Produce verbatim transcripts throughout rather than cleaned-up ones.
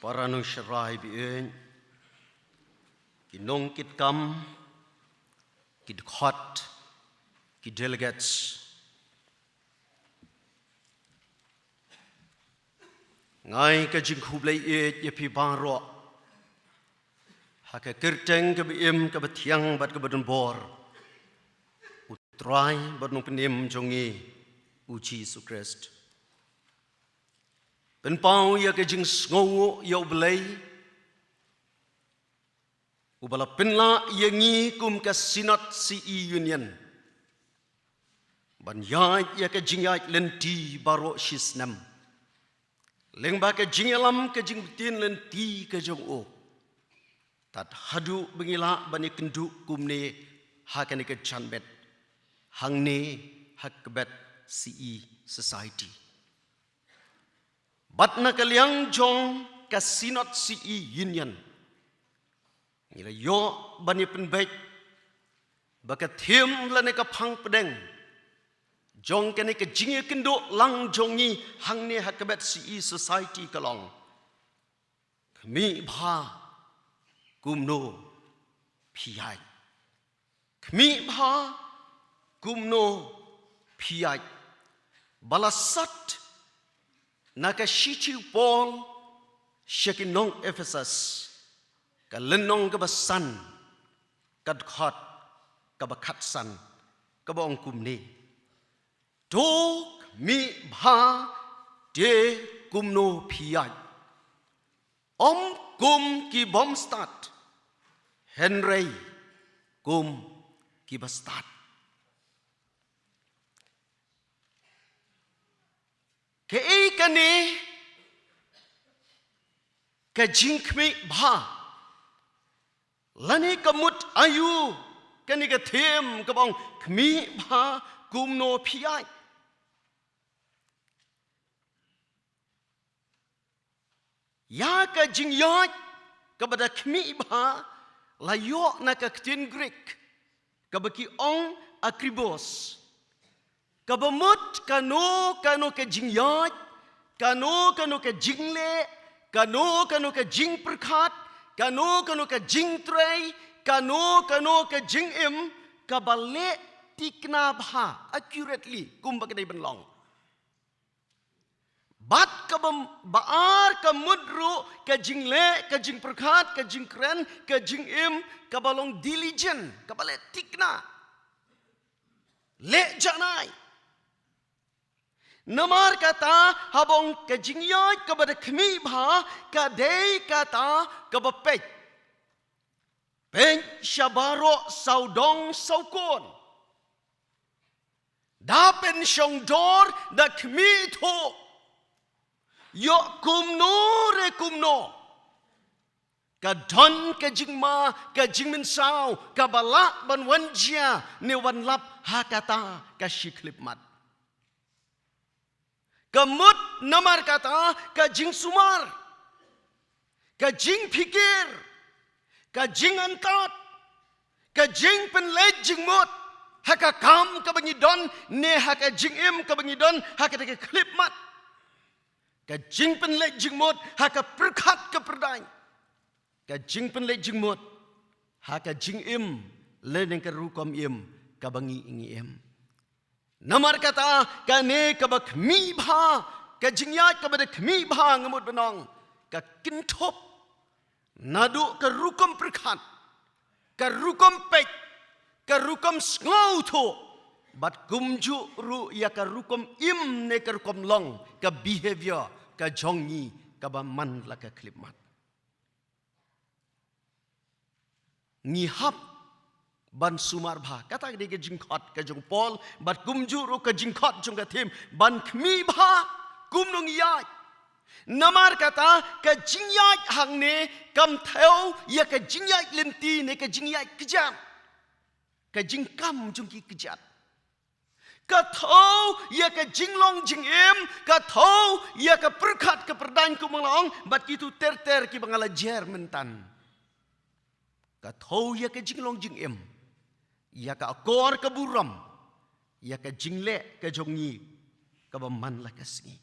Para nongshakri ba ïeit, ki nongkitkam, ki dkhot, ki delegates. Nga ai ka jingkhublei ïeit ïa phi baroh ha ka kyrteng kaba im, kaba thiang bad kaba donbor, U Trai bad Nongpynim jong ngi, U Jisu Khrist. Pynpaw ïa ka jingsngewnguh ïa U Blei, uba la pynlah ïa ngi kum ka Synod C E Union ban ïaid ïa ka jingïaid lynti baroh shisnem lyngba ka jingïalam, ka jingbtin lynti ka jong u, tad haduh ba ngi lah ban ïakynduh kumne ha kane ka janmiet hangne ha ka Kbet C E Society. Bad na ka liang jong ka Synod C E Union, ngi la ïoh ban ïa pynbeit ba ka theme lane ka phang pdeng jong kane ka jingïakynduh lang jong ngi hangne ha ka Kbet C E Society ka long: Khmih bha kumno phi ïaid. Khmih bha kumno phi ïaid. Ba la sat na ka shithi u Paul sha ki nong Ephesus, ka lynnong kaba san, ka dkhot kaba khatsan, kaba ong kumne: To khmih bha te kumno phi ïaid, ym kum ki bym stad, hynrei kum kiba stad. Kaei kane ka jingkhmih bha? Lane ka mut aïu kane ka theme kaba ong khmih bha kumno phi ïaid? Ïa ka jingïaid kaba da khmih bha la ïoh na ka ktien Greek kaba ki ong akribos, kaba mut kano kano ka jingïaid, kano kano ka jingleh, kano kano ka jingpyrkhat, kano kano ka jingtrei, kano kano ka jingim kaba leh thikna bha, accurately, kumba ka dei ban long. Bad kaba, ba ar ka mut ruh ka jingleh, ka jingpyrkhat, ka jingkren, ka jingim kaba long diligent, kaba leh thikna, leh janai. Namar kata haba ong ka jingïaid kaba da khmih bha, ka dei kata kaba peit, peit sha baroh sawdong sawkun. Da pynshong dor, da khmih thuh, ïoh kumno re kumno, ka don ka jingma, ka jingmynsaw kaba lah ban wan jia ne wan lap ha kata ka shi khyllipmat. Ka mut namar kata ka jingsumar, ka jingpyrkhat, ka jingangnud, ka jingpynleit jingmut ha ka kam kaba ngi don ne ha ka jingim kaba ngi don ha kata ka khyllipmat, ka jingpynleit jingmut ha ka pyrkhat ka pyrdaiñ, ka jingpynleit jingmut ha ka jingim lane ka rukom im kaba ngi, ngi im. Namar kata kane kaba khmih bha, ka jingïaid kaba da khmih bha, nga mut ban ong ka kynthup naduh ka rukom pyrkhat, ka rukom peit, ka rukom sngewthuh, bad kumjuh ruh ïa ka rukom im ne ka rukom long, ka behaviour ka jong ngi kaba man la ka khyllipmat. Ngi hap ban sumar bha. Kata ka dei ka jingkhot ka jong u Paul, bad kumjuh ruh ka jingkhot jong ka theme, ban khmih bha kumno ngi ïaid. Namar kata ka jingïaid hangne kam thew ïa ka jingïaid lynti ne ka jingïaid kjat, ka jingkam jong ki kjat. Ka thew ïa ka jinglong jingim, ka thew ïa ka pyrkhat ka pyrdaiñ kumba nga la ong, bad kito ter ter kiba nga la jer mynta. Ka thew ïa ka jinglong jingim, ïa ka akor ka burom, ïa ka jingleh ka jong ngi kaba man la ka sngi.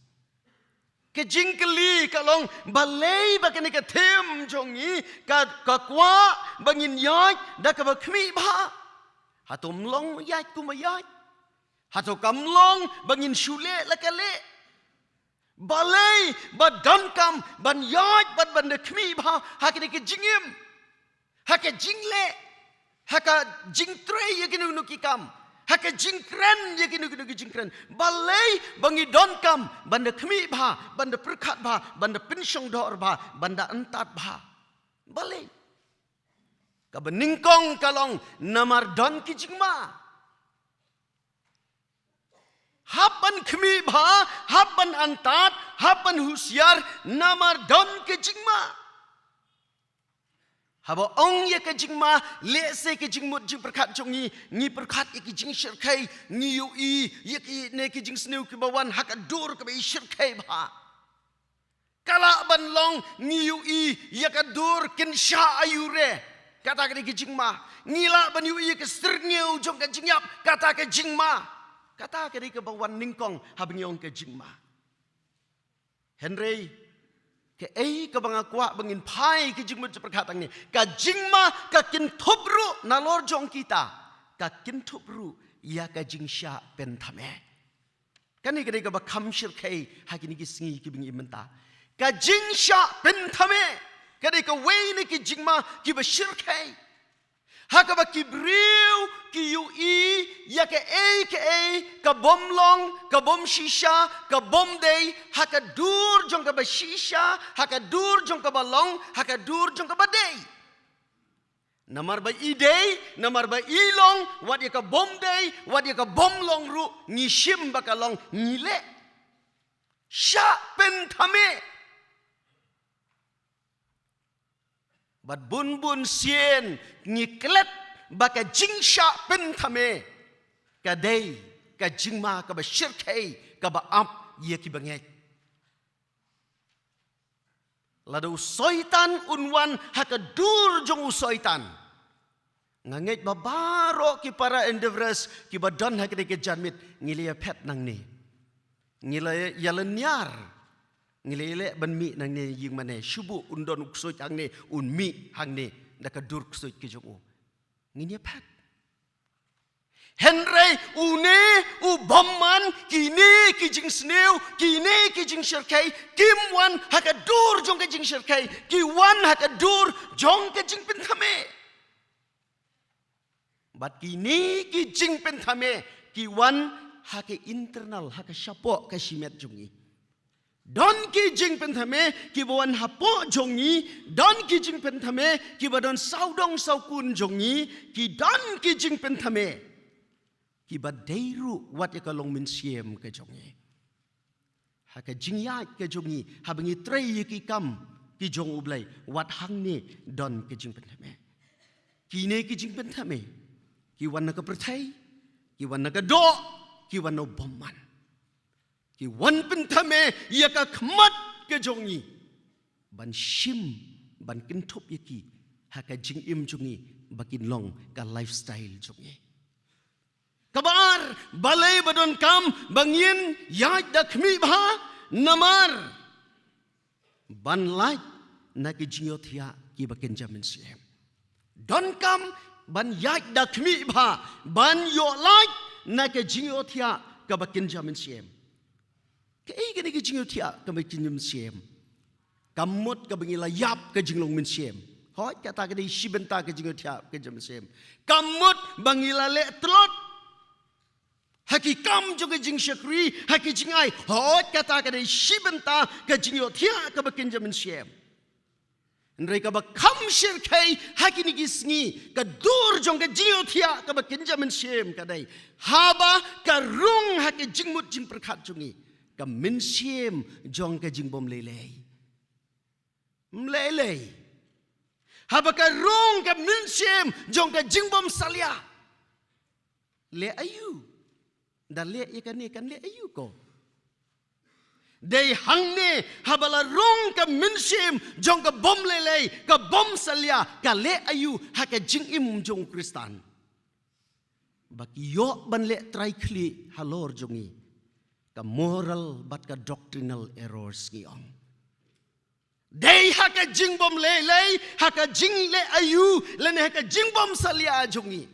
Ka jingkylli ka long, balei ba kane ka theme jong ngi ka, ka kwah ba ngin ïaid da kaba khmih bha? Hato ym long ïaid kumba ïaid? Hato kam long ba ngin shu leh la ka leh? Balei ba donkam ban ïaid bad ban da khmih bha ha kane ka jingim, ha ka jingleh, ha ka jingtrei ïa kino kino ki kam, ha ka jingkren ïa kino kino ki jingkren? Balei ba ngi donkam ban da khmih bha, ban da pyrkhat bha, ban da pynshongdor bha, ban da antad bha? Balei? Kaba nyngkong ka long namar don ki jingma. Hap ban khmih bha, hap ban antad, hap ban husiar, namar don ki jingma. Haba ong ïa ka jingma, lehse ka jingmut jingpyrkhat jong ngi, ngi pyrkhat ïa ki jingshyrkhei, ngi ïohi ïa kine ki jingsniew kiba wan ha ka dur kaba i shyrkhei bha. Ka lah ban long ngi ïohi ïa ka dur kin shah aïu re, kata ka dei ka jingma. Ngi lah ban ïohi ïa ka syrngiew jong ka jingïap, kata ka jingma. Kata ka dei kaba wan nyngkong haba ngi ong ka jingma. Hynrei kaei kaba nga kwah ba ngin phai ka jingmut jingpyrkhat hangne, ka jingma ka kynthup ruh nalor jong kita, ka kynthup ruh ïa ka jingshah pynthame. Kane ka dei kaba kham shyrkhei ha kine ki sngi kiba ngi im mynta. Ka jingshah pynthame ka dei kawei na ki jingma kiba shyrkhei, ha kaba ki briew ki ïohi ïa kaei kaei ka bym long, ka bym shisha, ka bym dei, ha ka dur jong kaba shisha, ha ka dur jong kaba long, ha ka dur jong kaba dei. Namar ba i dei, namar ba i long, wat ïa ka bym dei, wat ïa ka bym long ruh, ngi shim ba ka long, ngi leh. Shah pynthame. Bad bun bun sien ngi klet ba ka jingshah pynthame ka dei ka jingma kaba shyrkhei, kaba ap ïa kiba ngeit. Lada u Soitan un wan ha ka dur jong u Soitan, nga ngeit ba baroh ki para Endeavourers kiba don ha kane ka janmiet ngi la ïa phet nangne, ngi la ïa lynñiar, ngi la ïa leh ban mih nangne ïing mane, shu buh un don u ksuid hangne, un mih hangne da ka dur ksuid ka jong u. Ngin ïa phet. Hynrei une u bymman, kine ki jingsniew, kine ki jingshyrkhei kim wan ha ka dur jong ka jingshyrkhei, ki wan ha ka dur jong ka jingpynthame. Bad kine ki jingpynthame ki wan ha ka internal, ha ka shapoh ka shimet jong ngi. Don ki jingpynthame kiba wan hapoh jong ngi, don ki jingpynthame kiba don sawdong sawkun jong ngi, ki don ki jingpynthame kiba dei ruh wat ïa ka long mynsiem ka jong ngi. Ha ka jingïaid ka jong ngi, haba ngi trei ïa ki kam ki jong U Blei, wat hangne don ki jingpynthame. Kine ki jingpynthame ki wan na ka pyrthei, ki wan na ka doh, ki wan na u bymman. Ki wan pynthame ïa ka khmat ka jong ngi ban shim, ban kynthup ïa ki ha ka jingim jong ngi, ba kin long ka lifestyle jong ngi. Kaba ar, balei ba donkam ba ngin ïaid da khmih bha? Namar ban lait na ki jingïohthiah kiba kynja mynsiem. Donkam ban ïaid da khmih bha, ban ïoh lait na ki jingïohthiah kaba kynja mynsiem. Kaei kane ka jingïohthiah kaba kynja mynsiem? Kam mut kaba ngi la ïap ka jinglong mynsiem. Hooid, kata ka dei shi bynta ka jingïohthiah kaba kynja mynsiem. Kam mut ba ngi la leh tlot ha ki kam jong ka jingshakri, ha ki jingai. Hooid, kata ka dei shi bynta ka jingïohthiah kaba kynja mynsiem. Hynrei kaba kham shyrkhei ha kine ki sngi, ka dur jong ka jingïohthiah kaba kynja mynsiem ka dei haba ka rung ha ka jingmut jingpyrkhat jong ngi ka mynsiem jong ka jingbymleilei. Ym leilei. Haba ka rung ka mynsiem jong ka jingbymsalia, leh aïu? Da leh ïa kane kan leh aïu ko? Dei hangne, haba la rung ka mynsiem jong ka bymleilei, ka bymsalia, ka leh aïu ha ka jingim jong u Khristan? Ba ki ïoh ban leh trai khlieh halor jong ngi. Ka moral bad ka doctrinal errors ngi ong. Dei ha ka jingbym lei lei, ha ka jingleh aïu, lane ha ka jingbym salia jong ngi.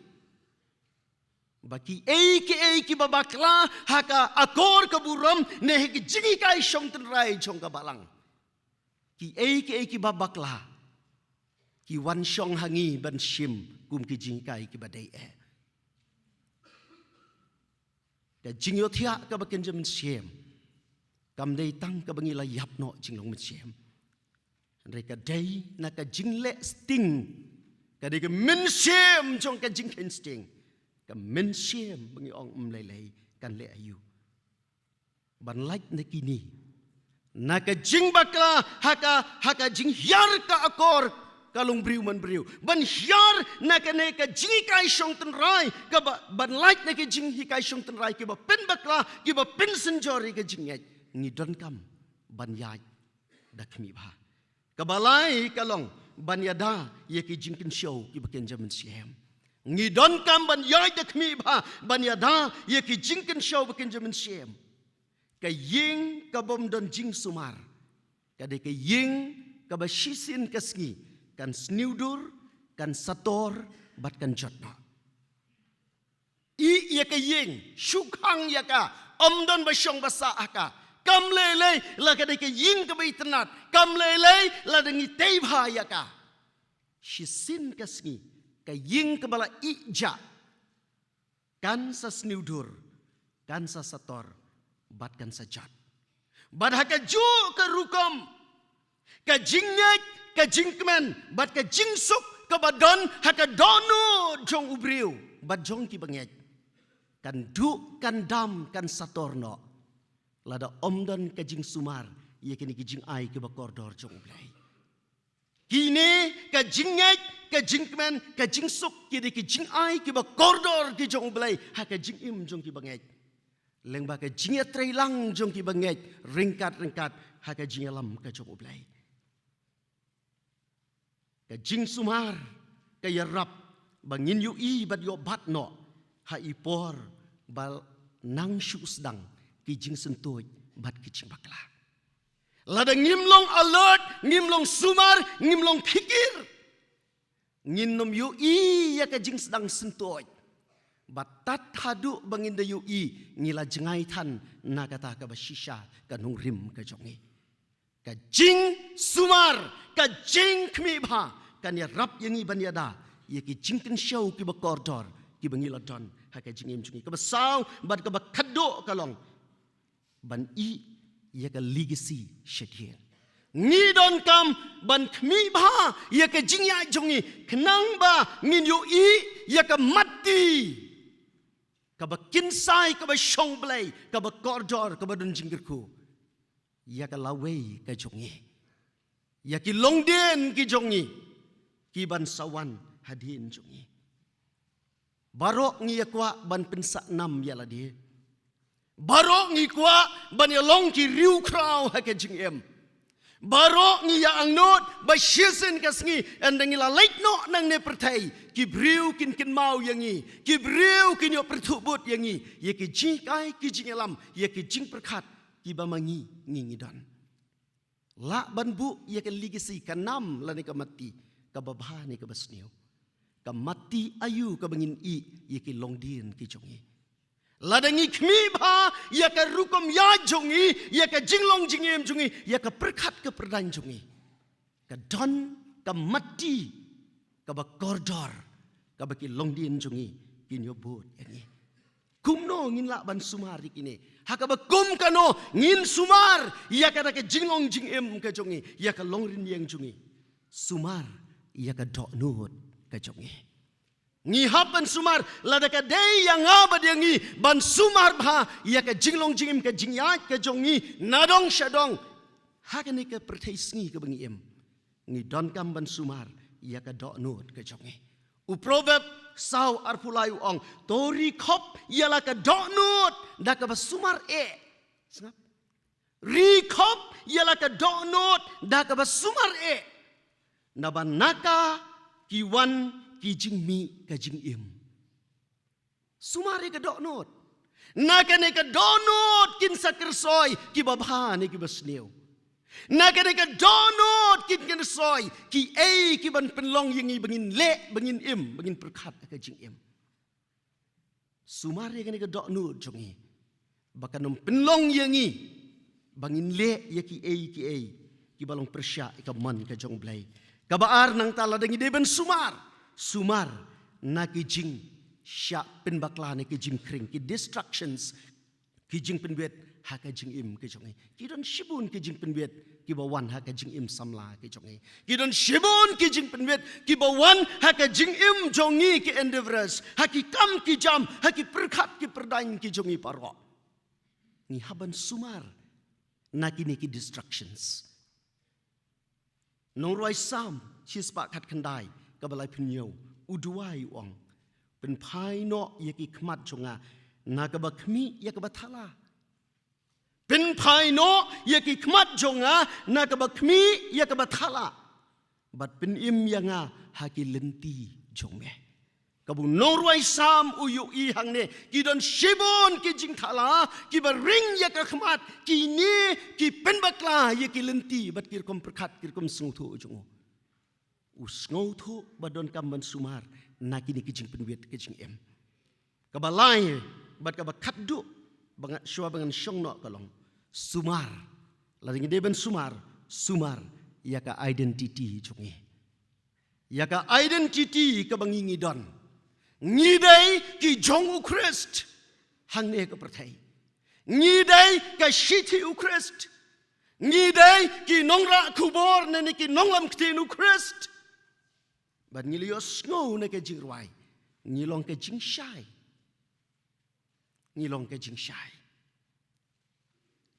Ba kiei kiei kiba bakla, ha ka akor ka burom, ne ha ka jinghikai shong tynrai jong ka balang. Kiei kiei kiba bakla, ki wan shong ha ngi ban shim, kum ki jinghikai kiba dei eh. Ka jingïohthiah kaba kynja mynsiem. Kam dei tang kaba ngi la ïap noh jinglong mynsiem. Hynrei ka dei na ka jingleh sting. Ka dei ka mynsiem jong ka jingkheiñ sting. Ka mynsiem ba ngi ong ym lei lei kan leh aïu. Ban lait na kine. Na ka jingbakla ha ka, ha ka jinghiar ka akor ka long briew man briew. Ban hiar na kane ka jinghikai shong tynrai kaba, ban lait na ka jinghikai shong tynrai kiba pynbakla, kiba pynsynjor ïa ka jingngeit. Ngi donkam ban ïaid da khmih bha. Kaba lai ka long ban ïada ïa ki jingkynshew kiba kynja mynsiem. Ngi donkam ban ïaid da khmih bha, ban ïada ïa ki jingkynshew ba kynja mynsiem. Ka ïing kabym don jingsumar. Ka dei ka ïing kaba shisien ka sngi kan sniewdur, kan sator, bad kan jot noh. Ïeh ïa ka ïing, shu khang ïa ka, ym don ba shong ba sah ha ka. Kam lei lei, la ka dei ka ïing kaba itynnad, kam lei lei, lada ngi tei bha ïa ka. Shisien ka sngi, ka ïing kaba la ïeh jah. Kan sa sniewdur, kan sa sator, bad kan sa jot. Bad ha kajuh ka rukom, ka jingngeit, ka jingkmen, bad ka jingsuk kaba don ha ka dohnud jong u briew, bad jong kiba ngeit. Kan duh, kan dam, kan sator noh. Lada ym don ka jingsumar, ïa kine ki jingai kiba kordor jong U Blei. Kine ka jingngeit, ka jingkmen, ka jingsuk, ki dei ki jingai kiba kordor ki jong U Blei, ha ka jingim jong kiba ngeit. Lyngba ka jingïatreilang jong kiba ngeit, ryngkat-ryngkat, ha ka jingïalam ka jong U Blei. Ka jingsumar, ka ïarap, ba ngin ïohi bad ïoh bat noh, ha i por, ba nang shu sdang, ki jingsyntuid, bad ki jingbakla. Lada ngim long alert, ngim long sumar, ngim long phikir. Ngin nym ïohi ïa ka jingsdang syntuid. Bad tad haduh ba ngin da ïohi, ngi la jngai than, na kata kaba shisha, ka nongrim ka jong ngi. Ka jingsumar, ka jingkhmih bha, kan ïarap ïa ngi ban ïada, ïa ki jingkynshew kiba kordor, kiba ngi la don, ha ka jingim jong ngi. Kaba saw, bad kaba khatduh ka long. Ban ïeh, ïa ka legacy shadien. Ngi donkam, ban khmih bha, ïa ka jingïaid jong ngi, khnang ba, ngin ïohi, ïa ka matti. Kaba kynsai, kaba shong Blei, kaba kordor, kaba don jingkyrkhu. Ïa ka lawei ka jong ngi. Ïa ki longdien ki jong ngi. Ki ban sa wan hadien jong ngi. Baroh ngi ïa kwah ban pynsah nam ïa lade. Baroh ngi kwah ban ïa long ki riewkhraw ha ka jingim. Baroh ngi ïa angnud ba shisien ka sngi ynda ngi la leit noh nangne pyrthei. Ki briew kin kynmaw ïa ngi. Ki briew kin ïoh pyrthuh bud ïa ngi. Ïa ki jinghikai ki jingïalam. Ïa ki jingpyrkhat kiba ma ngi ngi ngi don. Lah ban buh ïa ka legacy ka nam lane ka matti, kaba bha ne kaba sniew. Ka matti aïu kaba ngin ïeh ïa ki longdien ki jong ngi. Lada ngi khmih bha ïa ka rukom ïaid jong ngi, ïa ka jinglong jingim jong ngi, ïa ka pyrkhat ka pyrdaiñ jong ngi. Ka don ka matti kaba kordor, kaba ki longdien jong ngi kin ïoh bud ïa ngi. Kumno ngin lah ban sumar ïa kine. Ha kaba kum kano ngin sumar ïa kata ka jinglong jingim ka jong ngi, ïa ka longrynieng jong ngi. Sumar ïa ka dohnud ka jong ngi. Ngi hap ban sumar, lada ka dei ïa nga bad ïa ngi ban sumar bha ïa ka jinglong jingim, ka jingïaid ka jong ngi, nadong shadong. Ha kane ka pyrthei sngi kaba ngi im. Ngi donkam ban sumar ïa ka dohnud ka jong ngi. U Proverb saw arphew lai u ong, to ri khop ïa la ka dohnud da kaba sumar eh. Sngap. Ri khop ïa la ka dohnud da kaba sumar eh. Naba na ka ki wan ki jingmih ka jingim. Sumar ïa ka dohnud. Na kane ka dohnud kin sa kyrsoi kiba bha ne kiba sniew. Na kane ka dohnud kin kyrsoi kiei kiban pynlong ïa ngi ba ngin leh, ba ngin im, ba ngin pyrkhat ha ka jingim. Sumar ïa kane ka dohnud jong ngi ba kan ym pynlong ïa ngi ba ngin leh ïa kiei kiei kiba long pyrshah ïa ka mon ka jong U Blei. Kaba ar, nangta lada ngi dei ban sumar, sumar na ki jingshah pynbakla ne ki jingkhring, ki distractions, ki jingpynwit ha ka jingim ka jong ngi. Ki don shibun ki jingpynwit kiba wan ha ka jingim samla ka jong ngi. Ki don shibun ki jingpynwit kiba wan ha ka jingim jong ngi ki endeavors, ha ki kam ki jam, ha ki pyrkhat ki pyrdaiñ ki jong ngi baroh. Ngi hap ban sumar na kine ki distractions. Nongrwai Salm shispah khatkhyndai, kaba laiphew hynñiew, u duwai u ong: Pynphai noh ïa ki khmat jong nga na kaba khmih ïa kaba thala. Pynphai noh ïa ki khmat jong nga na kaba khmih ïa kaba thala, bad pynim ïa nga ha ki lynti jong me. Kaba u nongrwai Salm u ïohi hangne, ki don shibun ki jingthala kiba ring ïa ka khmat, kine ki pynbakla ïa ki lynti bad ki rukom pyrkhat, ki rukom sngewthuh jong u. U sngewthuh ba donkam ban sumar na kine ki jingpynwit ka jingim. Kaba lai bad kaba khatduh, ba nga, shuwa ba ngan shong noh, ka long: Sumar. Lada ngi dei ban sumar, sumar ïa ka identity jong ngi. Ïa ka identity kaba ngi ngi don. Ngi dei ki jong U Khrist hangne ha ka pyrthei. Ngi dei ka shithi U Khrist. Ngi dei ki nongrah khubor ne, ne ki nonglam ktien U Khrist. Bad ngi la ïohsngew na ka jingrwai, ngi long ka jingshai. Ngi long ka jingshai.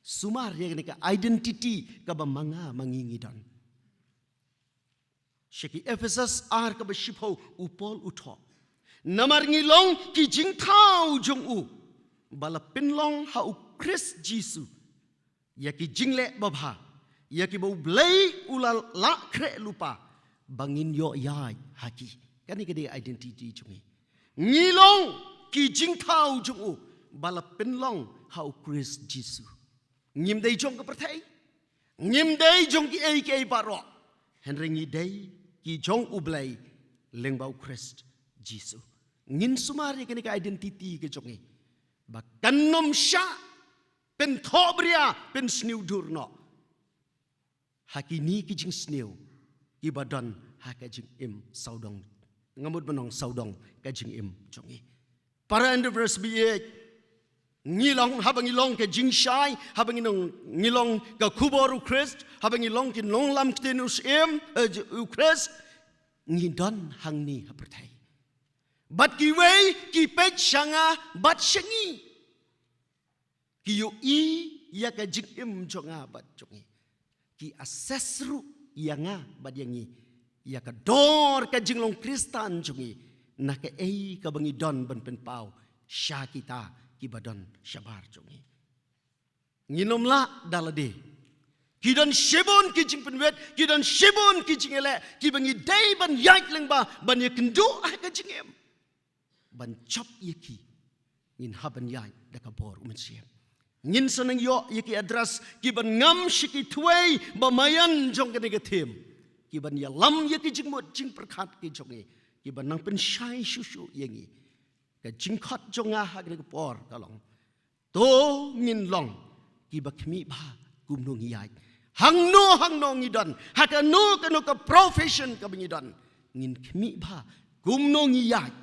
Sumar ïa kane ka identity kaba ma nga ma ngi ngi don. Sha ki Ephesus ar kaba shiphew, u Paul u thoh: Namar ngi long ki jingthaw jong u, ba la pynlong ha U Khrist Jisu ïa ki jingleh babha, ïa kiba U Blei u la lah khreh lypa ba ngin ïoh ïaid ha ki. Kane ka dei identity jong ngi. Ngi long ki jingthaw jong u, ba la pynlong ha U Khrist Jisu. Ngim dei jong ka pyrthei. Ngim dei jong kiei kiei baroh. Hynrei ngi dei ki jong U Blei lyngba U Khrist Jisu. Ngin sumar ïa kane ka identity ka jong ngi ba kan ym shah pynthohbria, pynsniewdur noh ha kine ki jingsniew kiba don ha ka jingim sawdong. Nga mut ban ong sawdong ka jingim jong ngi. Para endeavors, ba ïeit, ngi long, haba ngi long ka jingshai, haba ngi long, ngi long ka khubor U Khrist, haba ngi long ki nonglam ktien U Syiem, eh, U Khrist, ngi don hangne ha pyrthei. Bad kiwei ki peit sha nga bad sha ngi. Ki ïohi ïa ka jingim jong nga bad jong ngi. Ki assess ruh ïa nga bad ïa ngi, ïa ka dor ka jinglong Khristan jong ngi, na kaei kaba ngi don ban pynpaw sha kita kiba don shabar jong ngi. Ngin ym lah da lade. Ki don shibun ki jingpynwit, ki don shibun ki jingïaleh kiba ngi dei ban ïaid lyngba, ban ïakynduh ha ka jingim. Ban jop ïa ki, ngin hap ban ïaid da ka bor U Mynsiem. Ngin sa nang ïoh ïa ki address kiban ngam sha ki thwei ba maïan jong kane ka theme, kiban ïalam ïa ki jingmut jingpyrkhat ki jong ngi, kiban nang pynshai shuh shuh ïa ngi. Ka jingkhot jong nga ha kane ka por ka long: To ngin long kiba khmih bha kumno ngi ïaid. Hangno hangno ngi don, ha kano kano ka profession kaba ngi don, ngin khmih bha kumno ngi ïaid,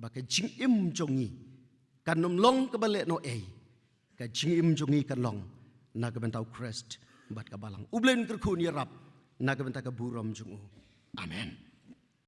ba ka jingim jong ngi kan ym long kaba lehnohei. Ka jingim jong ngi kan long na ka bynta U Khrist bad ka Balang. U Blei un kyrkhu un ïarap na ka bynta ka burom jong u. Amen.